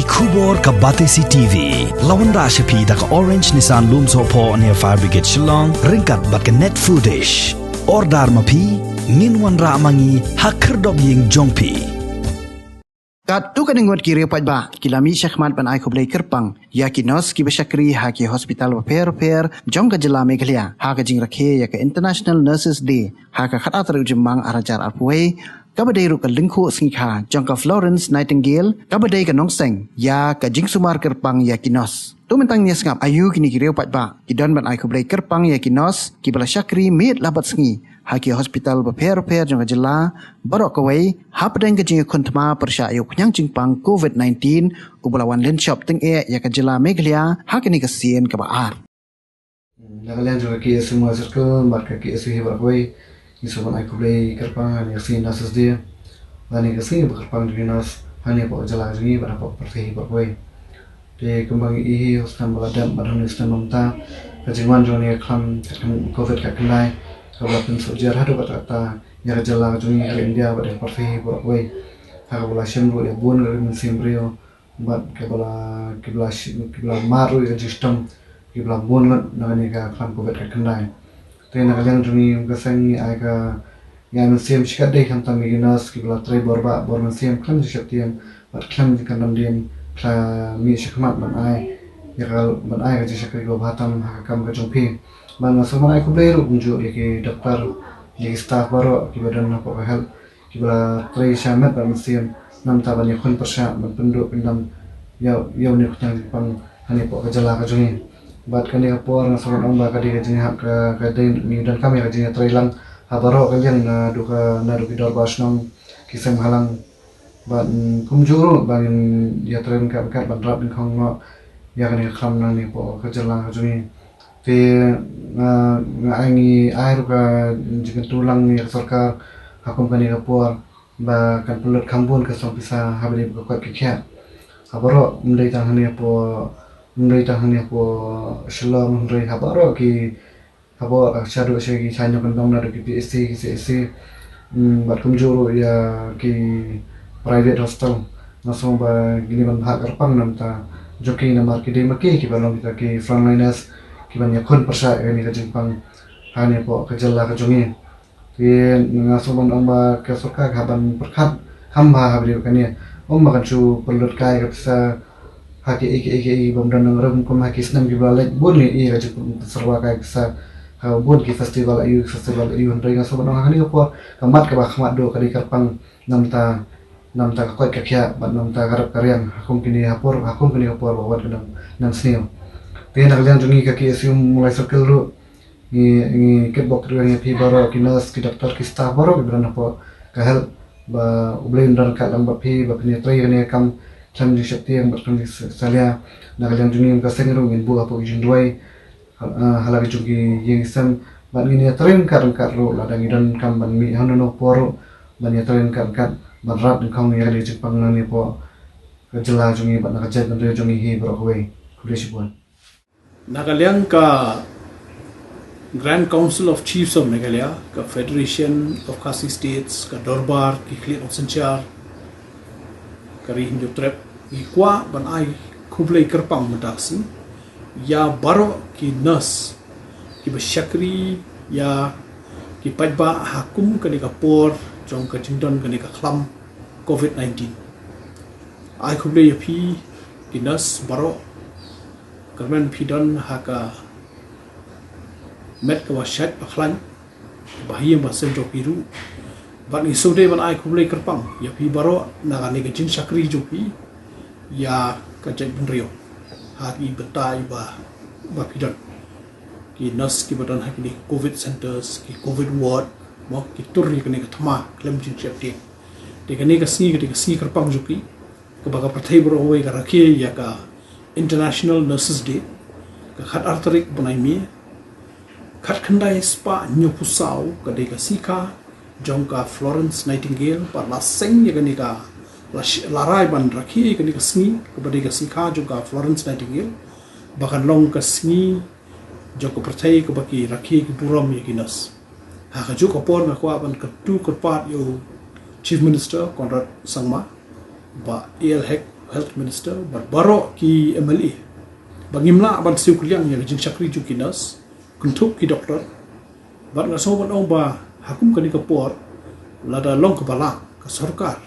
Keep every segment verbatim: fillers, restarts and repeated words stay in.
Khubor ka Batesi T V la wanrah sha phi da ka Orange Nissan Lumsohphoh near Fire Brigade Shillong, ryngkat bad ka Net Foodish. Order ma phi, ngin wanrah ma ngi ha khyrdop ïing jong phi. Katto katne ngut ki riew paidbah ki la mih shakhmat ban ai khublei kyrpang ïa ki nurse kiba shakri ha ki hospital bapher bapher jong ka jylla Meghalaya ha ka jingrakhe ïa ka International Nurses Day ha ka khatar tarik u Jymmang ar hajar arphew wei, kaba dei ruh ka lyngkhuh sngikha jong ka Florence Nightingale, kaba dei ka nongseng ïa ka jingsumar kyrpang ïa ki nurse. To mynta ngin ïa sngap aïu kine ki riew paidbah ki don ban ai khublei kyrpang ïa ki nurse kiba la shakri miet la bad sngi ha ki hospital bapher bapher jong ka jylla baroh kawei hapdeng ka jingïakhun thma pyrshah ïa u khñiang jingpang covid nineteen uba la wan lynshop tyngeh ïa ka jylla Meghalaya ha kane ka sien kaba ar. Na ka liang jong ka K S U Mawlai Circle bad ka K S U hi baroh kawei, ngi sngewbha ban ai khublei kyrpang ha kane ka sngi Nurses Day, ha kane ka sngi ba kyrpang jong ki nurse ha kane hapoh ka jylla jong ngi bad hapoh ka pyrthei hi baroh kawei. Te kumba ngi i hi, ha u snem ba la dep bad ha une u snem mynta, ka jingwan jong kane ka khlam covid ka khyndai kaba la pynsuk jer haduh katta katta ïa ka jylla jong ngi, ka India bad ka pyrthei hi baroh kawei. Ha kaba la shim ruh ïa bun ka mynsiem briew bad kiba la, kiba la shi-, kiba la mad ruh ïa ka jingshitom, kiba la bun lut na kane ka khlam covid ka khyndai. Te na ka liang jong ngi, ka seng ngi ai ka, ngi ai mynsiem shikatdei khamtam ïa ki nurse kiba la trei bor bah bor mynsiem khlem jingsheptieng bad khlem jingkyndam dien, ki la mih shakhmat ban ai ïa ka, ban ai ka jingshakri kaba bha tam ha ka kam ka jong phi. Bad nga sngewbha ban ai khublei ruh kumjuh ïa ki doktor, ïa ki staff baroh kiba don hapoh ka health, kiba la trei shimet bad mynsiem namar ban ïakhun pyrshah ban pynduh pyndam ïa, ïa une u khñiang jingpang ha kane hapoh ka jylla ka jong ngi. Bad kane ka por nga sngewbha ban ong ba ka dei ka jinghap, ka, ka dei ngi donkam ïa ka jingïatreilang ha baroh ka liang, naduh ka, naduh ki dorbar shnong, ki seng bhalang. Bad, mm, kumjuh ruh ba ngin ïatrei ryngkat ryngkat ban rat dyngkhong noh ïa kane ka khlam na kane hapoh ka jylla ka jong ngi. Te nga, nga ai, ngi ai ruh ka jingkyntu lang ïa ka sorkar ha kum kane ka por ba kan pynlut kham bun ka song pisa ha ba dei ka koit ka khiah ha baroh, ym dei tang hangne hapoh, ym dei tang hangne hapoh Shillong, hynrei ha baroh ki, ha baroh, ah, shaduh sha ki thaiñ nongkyndong, naduh ki P H C, ki C H C, mm, bad kumjuh ruh ïa ki private hospital. Nga sngew ba kine ban bha kyrpang namar jong ki, namar ki dei ma ki kiba long kita ki frontliners kiban ïakhun pyrshah ïa kane ka jingpang ha kane hapoh ka jylla ka jong ngi. Te nga sngew ban ong ba ka sorkar ka hap ban pyrkhat kham bha ha ba dei kane. Ym ba kan shu pynlut kai ka pisa ha kiei kiei kiei bym don nongrim, kum ha ki snem kiba la leit bun ngi i ka jingpynserwa kai pisa ha bun ki festival aïu, festival aïu, hynrei nga sngew ban ong ha kane ka por ka mat kaba khmat duh ka dei kyrpang namar, namar ka koit ka khiah bad namar ka rep ka riang ha kum kine ha por, ha kum kine ka por ba wan ka nang, nang sniew. Te na ka liang jong ngi ka K S U Mawlai Circle ruh, ngi, ngi kitbok kitrwiang ïa phi baroh ki nurse, ki doktor, ki staff baroh kiba don hapoh ka health, ba U Blei un don ryngkat lang bad phi, ba phin ïatrei kane ka kam khlem jingsheptieng bad khlem jingsalia. Na ka liang jong ngi kum ka seng ruh ngin buh hapoh ki jingduwai ha, ah, ha la ki jong ki ïing ki sem, bad ngin ïatrei ryngkat ryngkat ruh lada ngi donkam ban mih ha kano kano ka por ruh ban ïatrei ryngkat ryngkat ban rat dyngkhong ïa kane ka jingpang na kane hapoh ka jylla jong ngi bad na ka jaitbynriew jong ngi hi baroh kawei. Khublei shibun. Na ka liang ka Grand Council of Chiefs of Meghalaya, ka Federation of Khasi States, ka Dorbar ki Khlieh Nongsynshar ka Ri Hynñiewtrep, ngi kwah ban ai khublei kyrpang mynta ka sngi ïa baroh ki nurse kiba shakri ïa ki paidbah ha kum kane ka por jong ka jingdon kane ka khlam covid nineteen. Ai khublei ïa phi ki nurse baroh, kyrmen phi don ha ka met kaba shait ba khlaiñ, ba ha ïing ba sem jong phi ruh. Bad ngi sngewdei ban ai khublei kyrpang ïa phi baroh na kane ka jingshakri jong phi ïa ka jaitbynriew ha ki bynta iba, ba phi don. Ki nurse kiba don ha kine ki covid centers, ki covid ward, mo, ki tur ïa kane ka thma khlem jingsheptieng. Te kane ka sngi ka dei ka sngi kyrpang jong ki, kaba ka pyrthei baroh kawei ka rakhe ïa ka International Nurses Day, ka khatar tarik bnai May, khatkhyndai spah hynñiewphew saw, ka dei ka sngi kha jong ka Florence Nightingale, bad la seng ïa kane ka, la sh-, la rai ban rakhe ïa kane ka sngi kaba dei ka sngi kha jong ka Florence Nightingale ba kan long ka sngi jong ka pyrthei kaba ki rakhe ki burom ïa ki nurse. Ha kajuh ka por nga kwah ban kyntu kyrpad ïa u Chief Minister Conrad Sangma ba A L Hek Health Minister, bad baroh ki M L A, ba ngim lah ban siew kylliang ïa ka jingshakri jong ki nurse, kynthup ki doktor. Bad nga sngew ban ong ba ha kum kane ka por, lada long kaba lah ka sorkar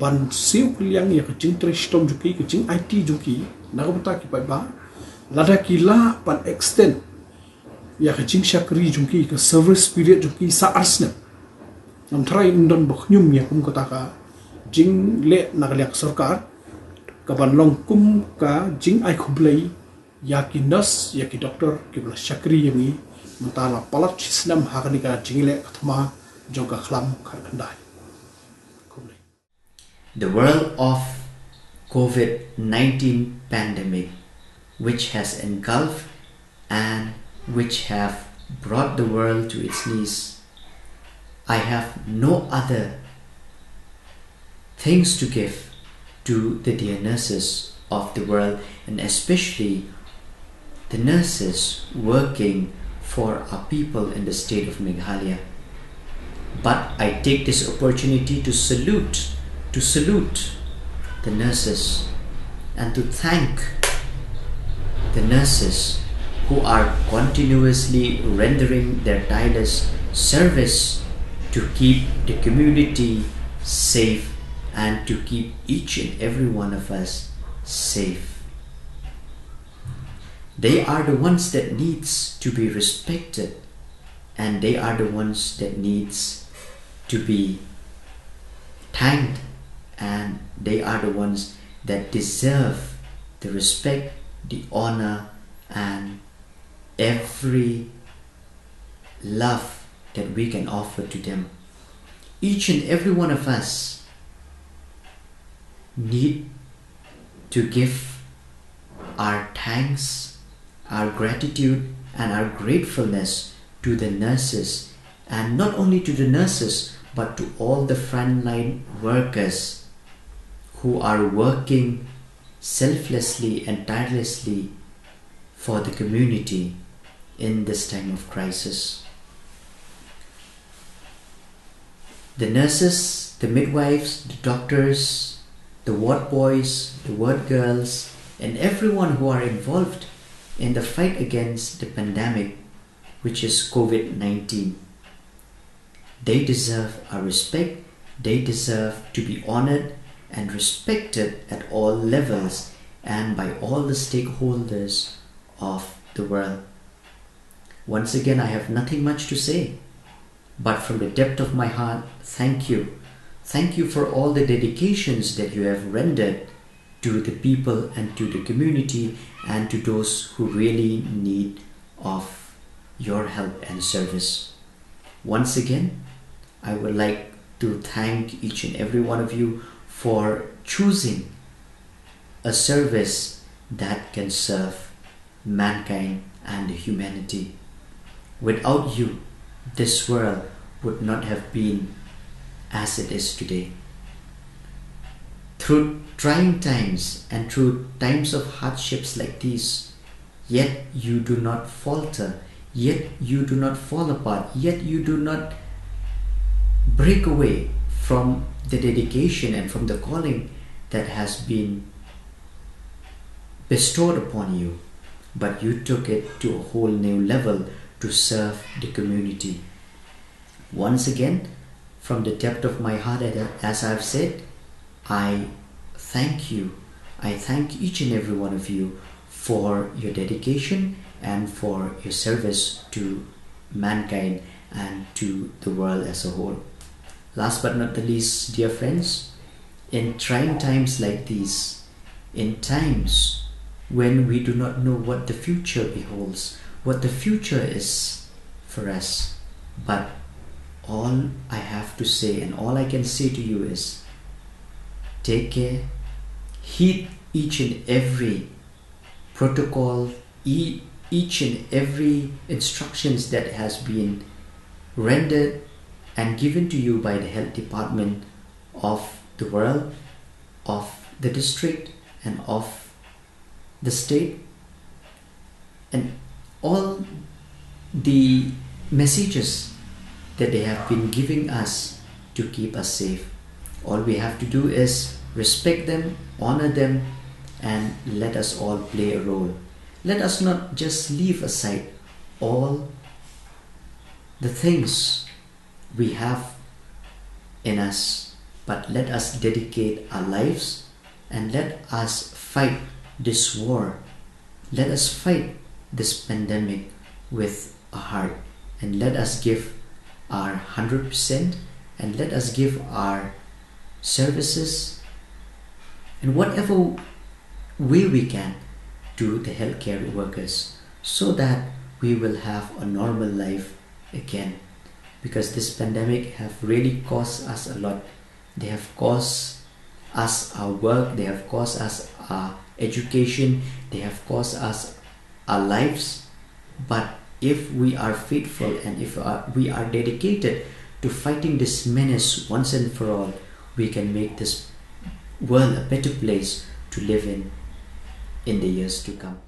ban siew kylliang ïa ka jingtrei shitom jong ki, ka jing-aiti jong ki na ka bynta ki paidbah, lada ki lah ban extend ïa ka jingshakri jong ki, ka service period jong ki sa ar snem. Ngam tharai yn don ba khñium ïa kum kata ka jingleh na ka liang ka sorkar kaban long kum ka jingai khublei ïa ki nurse, ïa ki doktor kiba la shakri ïa ngi mynta la palat shi snem ha kane ka jingleh ka thma jong ka khlam khatkhyndai. Khublei. The world of COVID nineteen pandemic, which has engulfed and which have brought the world to its knees. I have no other things to give to the dear nurses of the world, and especially the nurses working for our people in the state of Meghalaya. But I take this opportunity to salute, to salute the nurses and to thank the nurses who are continuously rendering their tireless service to keep the community safe and to keep each and every one of us safe. They are the ones that needs to be respected, and they are the ones that needs to be thanked, and they are the ones that deserve the respect, the honor, and every love that we can offer to them. Each and every one of us need to give our thanks, our gratitude, and our gratefulness to the nurses, and not only to the nurses, but to all the frontline workers who are working selflessly and tirelessly for the community in this time of crisis. The nurses, the midwives, the doctors, the ward boys, the ward girls, and everyone who are involved in the fight against the pandemic, which is COVID nineteen. They deserve our respect. They deserve to be honored and respected at all levels and by all the stakeholders of the world. Once again, I have nothing much to say, but from the depth of my heart, thank you. Thank you for all the dedications that you have rendered to the people and to the community and to those who really need of your help and service. Once again, I would like to thank each and every one of you for choosing a service that can serve mankind and humanity. Without you, this world would not have been as it is today. Through trying times and through times of hardships like these, yet you do not falter, yet you do not fall apart, yet you do not break away from the dedication and from the calling that has been bestowed upon you, but you took it to a whole new level to serve the community. Once again, from the depth of my heart, as I've said, I thank you. I thank each and every one of you for your dedication and for your service to mankind and to the world as a whole. Last but not the least, dear friends, in trying times like these, in times when we do not know what the future beholds, what the future is for us, but all I have to say and all I can say to you is take care, heed each and every protocol, e- each and every instructions that has been rendered and given to you by the health department of the world, of the district, and of the state, and all the messages that they have been giving us to keep us safe. All we have to do is Respect them, honor them, and let us all play a role. Let us not just leave aside all the things we have in us, but let us dedicate our lives and let us fight this war. Let us fight this pandemic with a heart, and let us give our hundred percent, and let us give our services and whatever way we can to the healthcare workers, so that we will have a normal life again, because this pandemic have really cost us a lot. They have cost us our work, they have cost us our education, they have cost us our lives. But if we are faithful and if uh, we are dedicated to fighting this menace once and for all, we can make this world a better place to live in in the years to come.